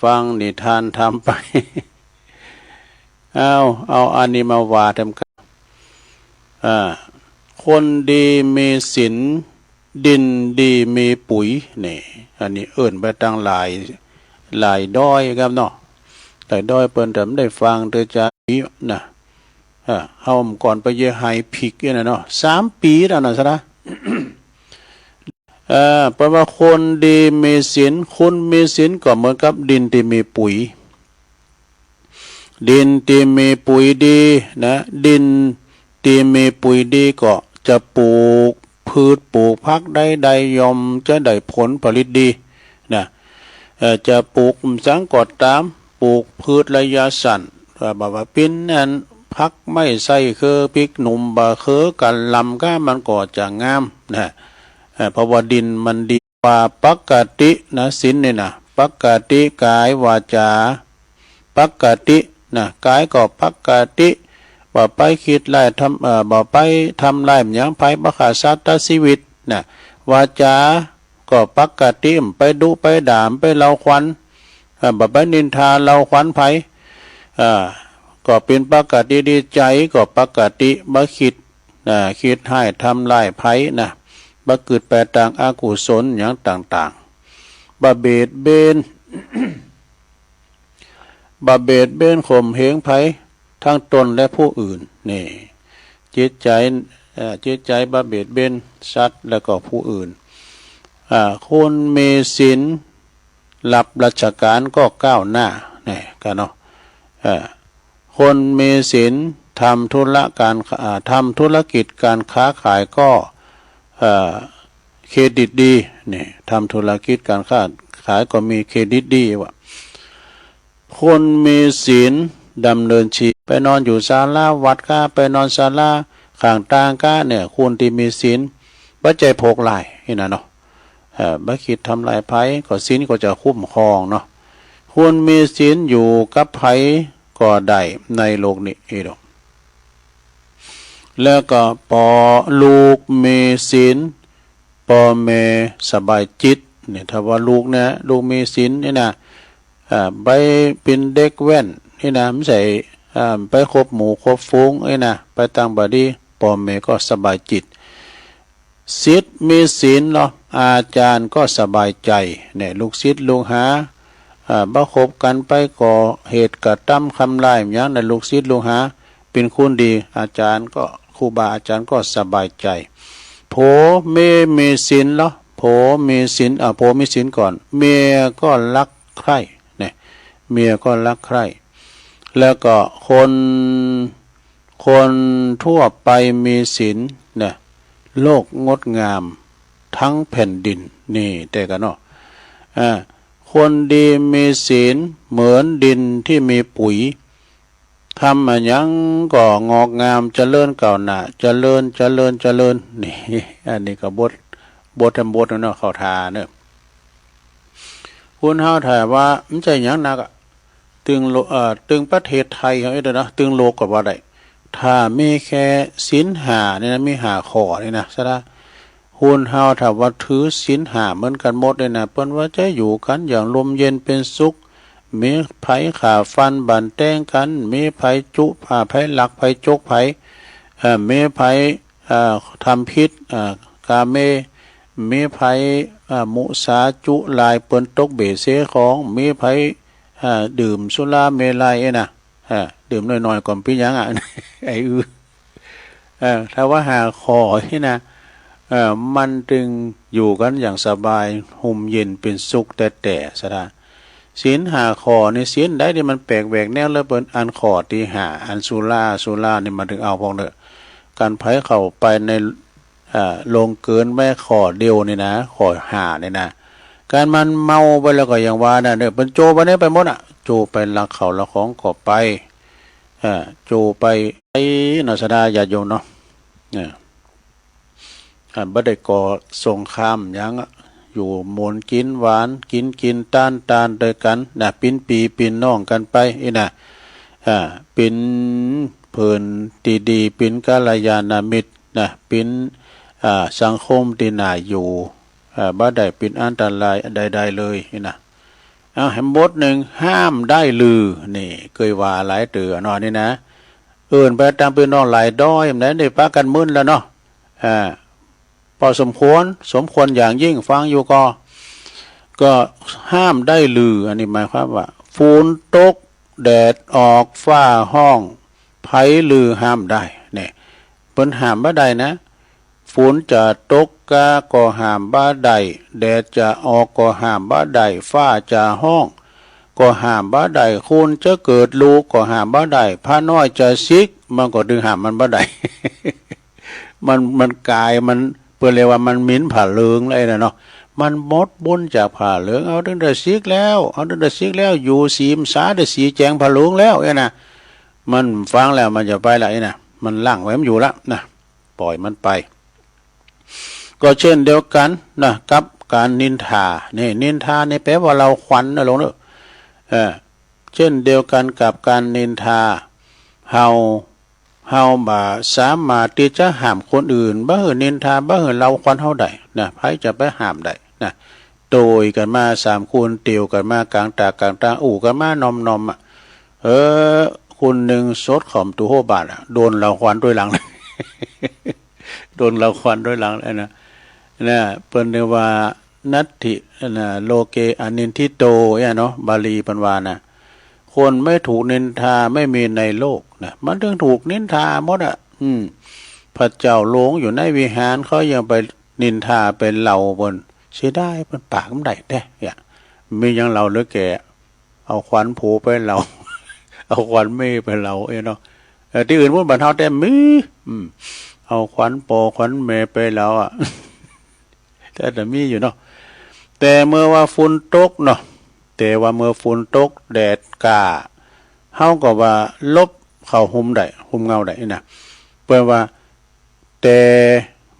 ฟังนิทานธรรมไป เอา เอาอันนี้มาว่าแถมกัน อ่า คนดีมีศีล ดินดีมีปุ๋ย นี่ อันนี้เอิ้นไปตังหลาย หลายด้อยครับเนาะ หลายด้อยเปิ้นแถมได้ฟังเตื้อจานะ อ่า เฮาก่อนไปเยียะไฮผิกเนี่ยนะเนาะ สามปี๋แล้วนะ ศรัทธา เอ่อ แปลว่าคนดีมีศีล คนมีศีลก็เหมือนกับดินที่มีปุ๋ย ดินที่มีปุ๋ยดีนะ ดินที่มีปุ๋ยดีก็จะปลูกพืชปลูกผักใดๆ ย่อมจะได้ผลผลิตดีนะ เอ่อ จะปลูกหยังก็ตาม ปลูกพืชระยะสั้น ว่า แบบว่าปิ้นอันผักไม้ใส่คือพริกหนุ่ม บะเขือ กะหล่ำ ก็มันก็จะงามนะ เอ่อ เพราะว่าดินมันดี ว่าปกตินะ ศีลนี่นะ ปกติกายวาจา ปกตินะ กายก็ปกติ บ่ไปคิดร้ายทำ เอ่อ บ่ไปทำร้ายหยังไผ บ่ฆ่าสัตว์ตัดชีวิตนะ วาจา ก็ปกติ บ่ไปดุไปด่า บ่ไปเล่าขวัญ เอ่อ บ่ไปนินทาเล่าขวัญไผ เอ่อ ก็เป็นปกติดี ใจก็ปกติ บ่คิด อ่า คิดร้ายทำร้ายไผนะ บ่กึ๊ดไปตางอกุศลหยังต่างๆ บ่เบียดเบียน บ่เบียดเบียนข่มเหงไผ ทั้งตนและผู้อื่น นี่ จิตใจ เอ่อ จิตใจบ่เบียดเบียนสัตว์และก็ผู้อื่น อ่า คนมีศีลรับราชการก็ก้าวหน้า นี่ กันเนาะ เอ่อ คนมีศีล ทำธุระการ อ่า ทำธุรกิจการค้าขายก็ เอ่อ เครดิตดี นี่ ทำธุรกิจการค้าขายก็มีเครดิตดีว่ะ คนมีศีลดำเนินชีวิต ไปนอนอยู่ศาลาวัดกา ไปนอนศาลาข้างตางกา เนี่ย คนที่มีศีล บ่ใจ้พวกร้ายนี่นะเนาะ เอ่อ บ่คิดทำร้ายไผ ก็ศีลก็จะคุ้มครองเนาะ คนมีศีลอยู่กับไผก็ได้ในโลกนี้ อีโด แล้วก็ปอลูกมีศีล ปอแม่สบายจิต เนี่ย ถ้าว่าลูกเนี่ย ลูกมีศีลนี่นะ อ่า ไปเป๋นเด็กแว้นนี่นะ บ่ใจ้ อ่า ไปคบหมู่คบฝูงนี่นะ ไปตางบ่ดี ปอแม่ก็สบายจิต ศิษย์มีศีลเนาะ อาจารย์ก็สบายใจ เนี่ย ลูกศิษย์ลูกหา อ่า บ่คบกันไปก่อเหตุกระทำทำร้ายหยังนะ ลูกศิษย์ลูกหา เป๋นคนดี อาจารย์ก็ ครูบาอาจารย์ก็สบายใจ ผัวเมียมีศีลเนาะ ผัวมีศีล อ่า ผัวมีศีลก่อน เมียก็รักใคร่ เนี่ย เมียก็รักใคร่ แล้วก็คน คนทั่วไปมีศีล เนี่ย โลกงดงามทั้งแผ่นดิน นี่ แต๊กะเนาะ อ่า คนดีมีศีลเหมือนดินที่มีปุ๋ย ทำอะหยังก็งอกงามเจริญก้าวหน้า เจริญ เจริญ เจริญ นี่ อันนี้ก็บท บทแถมบทเนาะ เข้าท่าเนาะ คนเฮาถ้าว่าบ่ใจ้หยังนักอะ ตึงโล- เอ่อ ตึงประเทศไทยเฮานี่เด้อนะ ตึงโลกก็ว่าได้ ถ้ามีแค่ศีลห้านี่นะ มีห้าข้อนี่นะ ซะนะ คนเฮาถ้าว่าถือศีลห้าเหมือนกันหมดนี่นะ เปิ้นว่าจะอยู่กันอย่างร่มเย็นเป็นสุข บ่มีไผฆ่าฟันบั่นแตงกัน บ่มีไผจุ อ่า ไผลัก ไผจก ไผ เอ่อ บ่มีไผ เอ่อ ทำผิด เอ่อ กาเม บ่มีไผ เอ่อ มุสาจุลายเปิ้นตกเบ้เสียของ บ่มีไผ เอ่อ ดื่มสุราเมรัยเอ้ยนะ เอ่อ ดื่มน้อยๆ ก็บ่เป๋นหยังอะ ไอ้อือ เอ่อ ถ้าว่าห้าข้อนี่นะ เอ่อ มันตึงอยู่กันอย่างสบาย ร่มเย็นเป็นสุขแต๊ๆ ซะนะ ศีลห้าข้อนี่ ศีลใดที่มันแปลกแหวกแนวเหลือเปิ้น อันข้อที่ห้า อันสุรา สุรานี่มันตึงเอาพวกเนาะ การไผเข้าไปใน เอ่อ ล่วงเกินไปข้อเดียวนี่นะ ข้อห้านี่นะ การมันเมาไปแล้วก็อย่างว่านั่นเนาะ เปิ้นโจไปไหนไปหมดอะ โจไปลักข้าวลักของก็ไป เอ่อ โจไป ไอ้เนาะ ศรัทธาญาติโยมเนาะ เอ่อ อ่า บ่ได้ก่อสงครามหยังอะ อยู่หมุนกินหวาน กินกินตาน ตานด้วยกันนะ เป๋นปี้เป๋นน้องกันไป อี้นะ อ่า เป๋นเพื่อนตี้ดี เป๋นกัลยาณมิตรนะ เป๋น อ่า สังคมตี้น่าอยู่ อ่า บ่ได้เป๋นอันตรายใดๆ เลย อี้นะ เอา แหมบทหนึ่ง ห้ามได้ลือ นี่ เกยว่าหลายเตื้อเนาะ นี่นะ เอิ้นไปตามพี่น้องหลายด้อย แหมได้ปากั๋นมึนแล้วเนาะ อ่า พอสมควร สมควรอย่างยิ่ง ฟังอยู่ก็ ก็ห้ามได้ลือ อันนี้หมายความว่า ฝนตก แดดออก ฟ้าฮ้อง ไผลือห้ามได้ เนี่ย เปิ้นห้ามบ่ได้นะ ฝนจะตกกาก็ห้ามบ่ได้ แดดจะออกก็ห้ามบ่ได้ ฟ้าจะฮ้องก็ห้ามบ่ได้ คนจะเกิดลูกก็ห้ามบ่ได้ พระน้อยจะสิก มันก็ตึงห้ามมันบ่ได้ มัน มันกายมัน เปิ้นเรียกว่ามันหมิ่นผ้าเหลืองแล้วนะเนาะ มันหมดบุญจากผ้าเหลือง เอาตึงได้สิกแล้ว เอาตึงได้สิกแล้ว อยู่ศีลสาได้สีแจงผ้าเหลืองแล้วเนี่ยนะ มันฟังแล้วมันจะไปละนี่นะ มันลั้งไว้มันอยู่ละนะ ปล่อยมันไป ก็เช่นเดียวกันนะ กับการนินทา นี่ นินทานี่แปลว่าเล่าขวัญนะโยมเนาะ เออ เช่นเดียวกันกับการนินทา เฮา เฮาบ่สามารถตี้จะห้ามคนอื่น บ่หื้อนินทา บ่หื้อเล่าขวัญเฮาได้นะ ไผจะไปห้ามได้นะ โต้กั๋นมาสามคน เตียวกั๋นมากลางตากลางตาง อู้กั๋นมานอมๆ อะ เออ คนหนึ่งสดเข้าประตูหัวบ้านอะ โดนเล่าขวัญตวยหลัง โดนเล่าขวัญตวยหลังนะ นะ เปิ้นเรียกว่า นัตถิ นะ โลเกอนินทิโต เนี่ยเนาะ บาลีเปิ้นว่านะ คนไม่ถูกนินทาไม่มีในโลกนะ มันตึงถูกนินทาหมดอะ อืม พระเจ้าหลงอยู่ในวิหาร เขายังไปนินทาไปเล่าเปิ้น เสียดาย เปิ้นปากมันได้แต๊ เนี่ย มีหยังเล่าเหลือแก่ เอาขวัญผัวไปเล่า เอาขวัญเมียไปเล่า เอ้ยเนาะ เออ ตี้อื่นพุ้นบ้านเฮาแต่มี อืม เอาขวัญปอขวัญแม่ไปแล้วอะ แต่จะมีอยู่เนาะ แต่เมื่อว่าฝนตกเนาะ แต่ว่าเมื่อฝนตกแดดกล้า เฮาก็ว่าหลบเข้าฮ่มได้ ฮ่มเงาได้นี่นะ เปิ้นว่า แต่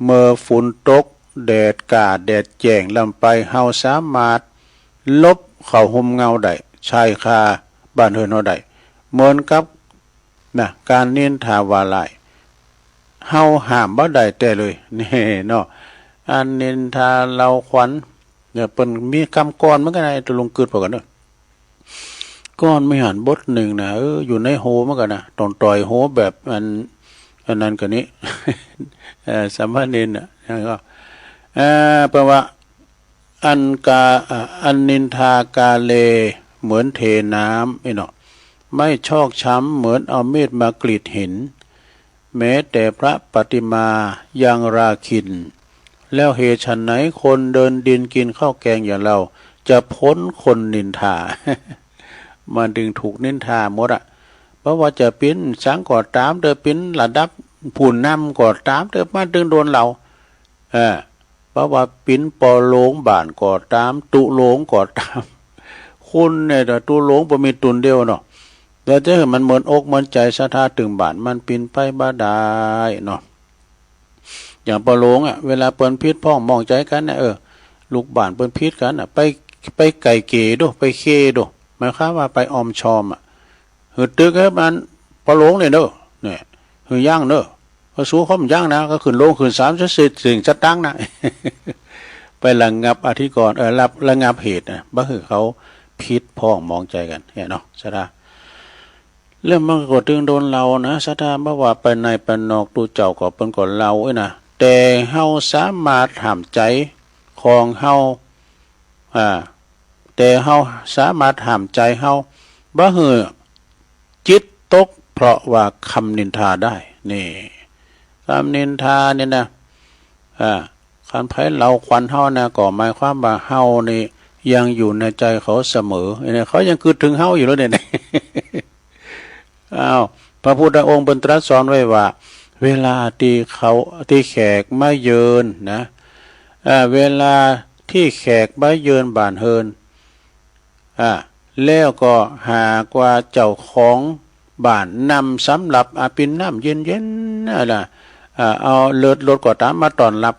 เมื่อฝนตก แดดกล้า แดดแจ้งล้ำไป เฮาสามารถหลบเข้าฮ่มเงาได้ ชายคาบ้านเฮือนเฮาได้ เหมือนกับ นะ ก๋านนินทาว่าร้าย เฮาห้ามบ่ได้แต๊เลย นี่เนาะ อันนินทาเล่าขวัญ เนี่ย เปิ้นมีกำกลอนเหมือนกันนะ ไอ้ตะลุงกึดพอกันเนาะ กลอนมีหันบทหนึ่งนะ เออ อยู่ในโฮเหมือนกันนะ ต้องต่อยโฮแบบอัน อันนั้นกะนี้ เอ่อ สามเณรน่ะ แล้วก็ เอ่อ แปลว่า อันกา อ่า อันนินทากาเลเหมือนเทน้ำ นี่เนาะ ไม่ชอกช้ำเหมือนเอามีดมากรีดหิน แม้แต่พระปฏิมายังราคิน แล้วเหตุไฉนคนเดินดินกินข้าวแกงอย่างเรา จะพ้นคนนินทา มันถึงถูกนินทาหมดอะ เพราะว่าจะเป๋นสังก็ต๋ามเถอะ เป๋นระดับผู้นำก็ต๋ามเถอะ มันถึงโดนเรา เออ เพราะว่าเป๋นปอหลวงบ้านก็ต๋าม ตุ๊หลวงก็ต๋าม คนเนี่ย ตุ๊หลวงบ่มีต๋นเดียวเนาะ แล้วจะหื้อมันเมินอกเมินใจ๋ศรัทธาตึงบ้าน มันเป๋นไปบ่ได้เนาะ อย่างปอหลวงอะ เวลาเปิ้นผิดพ้องหมองใจ๋กั๋นเนี่ย เออ ลูกบ้านเปิ้นผิดกั๋นอะ ไป ไปไกล่เกลี่ยดู ไปเคลียร์ดู หมายความว่าไปออมชอมอะ หื้อตึกหื้อมันปอหลวงเนี่ยเด้อ เนี่ย หื้อยั้งเด้อ ก็สู้เขาบ่ยั้งนะ ก็ขึ้นโรงขึ้นศาลจะเสร็จสิ่งจะตั้งนะ ไประงับอธิกรณ์ เออ ระ ระงับเหตุนะ บ่หื้อเขาผิดพ้องหมองใจ๋กั๋นเนี่ยเนาะ ศรัทธา แล้วมันก็ตึงโดนเรานะ ศรัทธา บ่ว่าไปในไปนอก ตุ๊เจ้าก็เปิ้นก็เล่าเอ้ยนะ แต่เฮาสามารถห้ามใจ๋ของเฮา อ่า แต่เฮาสามารถห้ามใจ๋เฮา บ่หื้อจิตตกเพราะว่าคำนินทาได้ นี่ คำนินทาเนี่ยนะ อ่า คันไผเล่าขวัญเฮานะ ก็หมายความว่าเฮานี่ยังอยู่ในใจ๋เขาเสมอ เนี่ย เขายังกึ๊ดถึงเฮาอยู่แล้วเนี่ย อ้าว พระพุทธองค์เปิ้นตรัสสอนไว้ว่า เวลาตี้เขา ตี้แขกมาเยือนนะ อ่า เวลาตี้แขกมาเยือนบ้านเฮือน อ่า แล้วก็หากว่าเจ้าของบ้านนำสำรับ อ่า เป๋นน้ำเย็นๆ อ่า นะ อ่า เอาเลือดรสก็ต๋ามมาต้อนรับ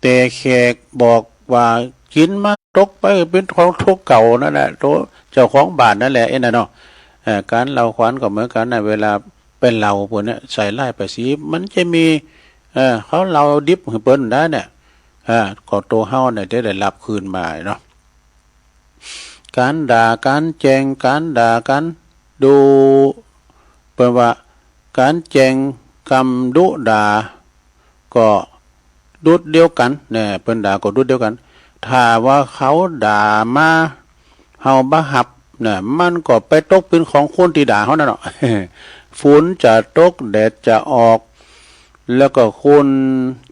แต่แขกบอกว่ากิ๋นมาตกไปเป๋นของตุ๊เก่านั่นแหละ ตุ๊เจ้าของบ้านนั่นแหละ เอ้ยนะเนาะ เอ่อ ก๋านเล่าขวัญก็เหมือนกั๋นนะ เวลาไปเล่าเปิ้นเนี่ย ใส่ร้ายป้ายสี มันจะมี เอ่อ เขาเล่าดิบหื้อเปิ้นได้เนี่ย อ่า ก็ตั๋วเฮาเนี่ยจะได้รับคืนมาเนาะ ก๋านด่า ก๋านแจ่ง ก๋านด่า ก๋านดุ เปิ้นว่าก๋านแจ่งกำดุด่า ก็ดุดเดียวกั๋น เนี่ย เปิ้นด่าก็ดุดเดียวกั๋น ถ้าว่าเขาด่ามา เฮาบ่ฮับ เนี่ย มันก็ไปตกเป๋นของคนตี้ด่าเฮานั่นเนาะ ฝนจะตก แดดจะออก แล้วก็คน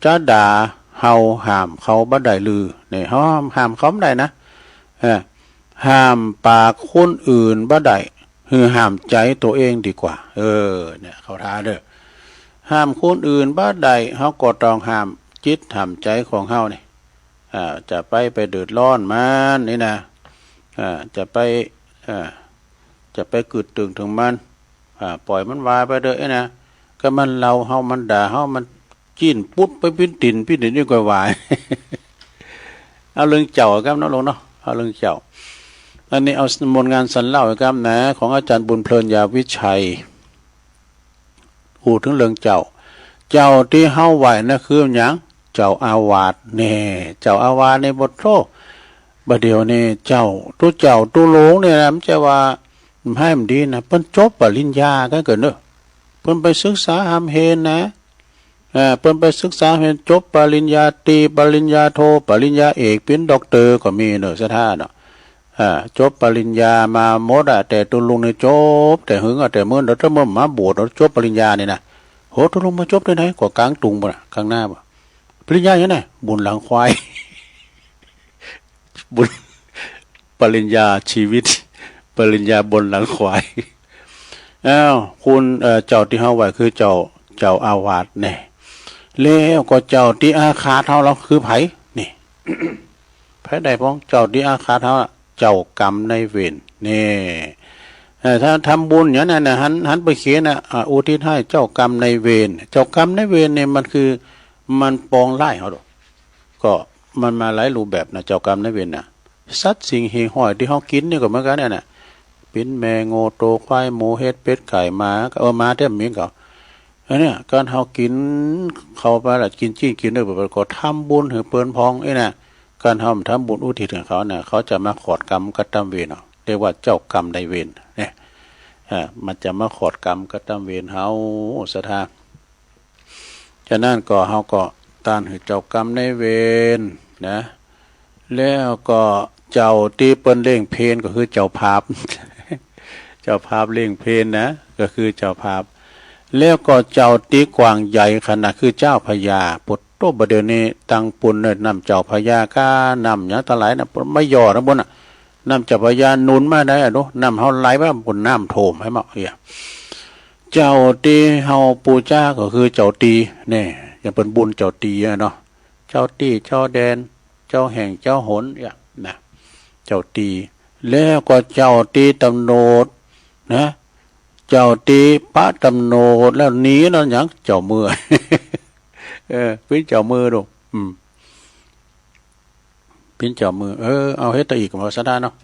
จะด่า เฮาห้ามเขาบ่ได้ลือ เนี่ย เฮาห้ามเขาบ่ได้นะ เออ ห้ามปากคนอื่นบ่ได้ หื้อห้ามใจ๋ตั๋วเองดีกว่า เออ เนี่ย เข้าท่าเด้อ ห้ามคนอื่นบ่ได้ เฮาก็ต้องห้ามจิตห้ามใจ๋ของเฮานี่ อ่า จะไป ไปเดือดร้อนมันนี่นะ อ่า จะไป อ่า จะไปกึ๊ดตึงถึงมัน อ่า ปล่อยมันว่าไปเถอะนะ ก็มันเล่าเฮา มันด่าเฮา มัน จี๊นปุ๊ดไปปิ้นติ่น ปิ้นติ่นยิ่งกว่าหวาย เอาเรื่องเจ้าครับเนาะลุงเนาะ เอาเรื่องเจ้า อันนี้เอาผลงานสันเล่าครับนะ ของอาจารย์บุญเพลิน ยาวิชัย อู้ถึงเรื่องเจ้า เจ้าตี้เฮาไหว้นะคือหยัง เจ้าอาวาส แน่ เจ้าอาวาสนี่ บ่โธ่ บ่าเดี่ยวนี้เจ้า ตุ๊เจ้าตุ๊หลวงเนี่ยนะ มันจะว่า ให้มันดีนะ เปิ้นจบปริญญากั๋นเกินเนอะ เปิ้นไปศึกษาหำเฮนนะ เอ่อ เปิ้นไปศึกษาเฮน จบปริญญาตรี ปริญญาโท ปริญญาเอก เป๋นด็อกเตอร์ก็มีเนอะ ศรัทธาเนาะ อ่า จบปริญญามาหมดอะ แต่ตุ๊ลุงนี่จบ แต่หึงอะ แต่เมิน แต่เมื่อมาบวช จบปริญญานี่นะ โห ตุ๊ลุงมาจบตี้ไหน ก็กลางตุงปู้นน่ะ กลางนาปู้น ปริญญาหยังไง บนหลังควาย บน ปริญญาชีวิต ปริญญาบนหลังควาย แล้วคุณ เอ่อ เจ้าตี้เฮาไหว้คือเจ้า เจ้าอาวาสแน่ แล้วก็เจ้าตี้อาฆาตเฮา ลาวคือไผ นี่ ไผได้ป้อง เจ้าตี้อาฆาตเฮา เจ้ากรรมนายเวร นี่ เอ่อ ถ้าทำบุญอย่างนั้นน่ะ หัน หันไปเขียนน่ะ อ่า อุทิศให้เจ้ากรรมนายเวร เจ้ากรรมนายเวรเนี่ยมันคือ มันปองร้ายเฮาดอก ก็มันมาหลายรูปแบบนะ เจ้ากรรมนายเวรน่ะ สัตว์สิ่งเฮงห้อยตี้เฮากินนี่ก็เหมือนกันเนี่ยน่ะ ปิ้นแม่ โง่ โต ควาย หมู เห็ด เป็ด ไก่ หมา ก็ เออ หมาแท้ มีก็ อันเนี้ย การเฮากินเข้าไปละ กินจีนกินเนื้อไปก็ทำบุญหื้อเปิ้นพอง เอ้ยน่ะ การเฮาทำบุญอุทิศหื้อเขาน่ะ เขาจะมาขอดกรรมกับตำเวรเอา เรียกว่าเจ้ากรรมนายเวร เนี่ย อ่า มันจะมาขอดกรรมกับตำเวรเฮา ศรัทธา ฉะนั้นก็เฮาก็ตานหื้อเจ้ากรรมนายเวรนะ แล้วก็เจ้าตี้เปิ้นเล่งเพลก็คือเจ้าภาพ เจ้าภาพเล่งเพลนะ ก็คือเจ้าภาพ แล้วก็เจ้าตี้กว้างใหญ่ขนาดคือเจ้าพระยา ปุตโต บ่าเดี๋ยวนี้ตังปุ้นเนิดน้ำเจ้าพระยาก้า น้ำหยังตังหลายน่ะ ไม่หย่อนะปุ้นน่ะ น้ำเจ้าพระยาหนุนมาได้อะเนาะ น้ำเฮาไหลมาปุ้น น้ำท่วมให้มาเอีย เจ้าตี้เฮาปู๋จาก็คือเจ้าตี้ แน่ อย่างเปิ้นบุญเจ้าตี้อะเนาะ เจ้าตี้ เจ้าแดน เจ้าแห่ง เจ้าหน เนี่ยนะ เจ้าตี้ แล้วก็เจ้าตี้ตำรวจนะ เจ้าตี้ปะตำรวจแล้วหนีนั่นหยัง เจ้ามือ เออ ปิ้นเจ้ามือดู อืม ปิ้นเจ้ามือ เออ เอาเฮ็ดต่ออีกบ่ ศรัทธาเนาะ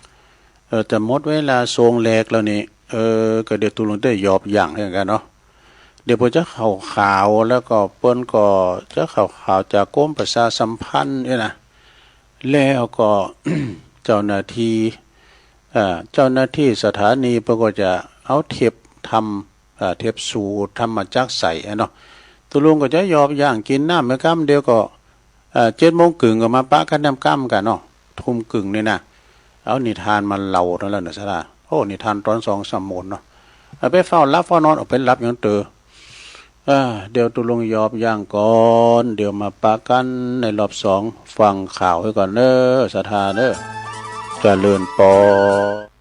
เออ แต่หมดเวลาส่งแหลกแล้วนี่ เออ ก็เดี๋ยวตุลุงได้หยอบย่างเหมือนกันเนาะ เดี๋ยวเปิ้นจะเข้าข่าว แล้วก็เปิ้นก็จะเข้าข่าวจากกรมประชาสัมพันธ์เนี่ยนะ แล้วก็ เจ้าหน้าที่ เอ่อ เจ้าหน้าที่สถานีเปิ้นก็จะเอาเทปทำ เอ่อ เทปสูบธรรมจักรใส่อะเนาะ ตุลุงก็จะหยอบย่างกินน้ำไปกำเดียวก็ เอ่อ เจ็ดโมงครึ่งก็มาปะกั๋นนำกำกั๋นเนาะ ทุ่มครึ่งนี่นะ เอานิทานมาเล่าเท่านั้นนะ ศรัทธา โอ้ นิทานตอนสองสามโมงเนาะ เอาไปเฝ้าหลับเฝ้านอน เอาไปหลับอย่างเต๋อ อ่า เดี๋ยวตุลุงหยอบย่างก่อน เดี๋ยวมาปะกั๋นในรอบสอง ฟังข่าวหื้อก่อนเน้อ ศรัทธาเน้อ เจริญปอ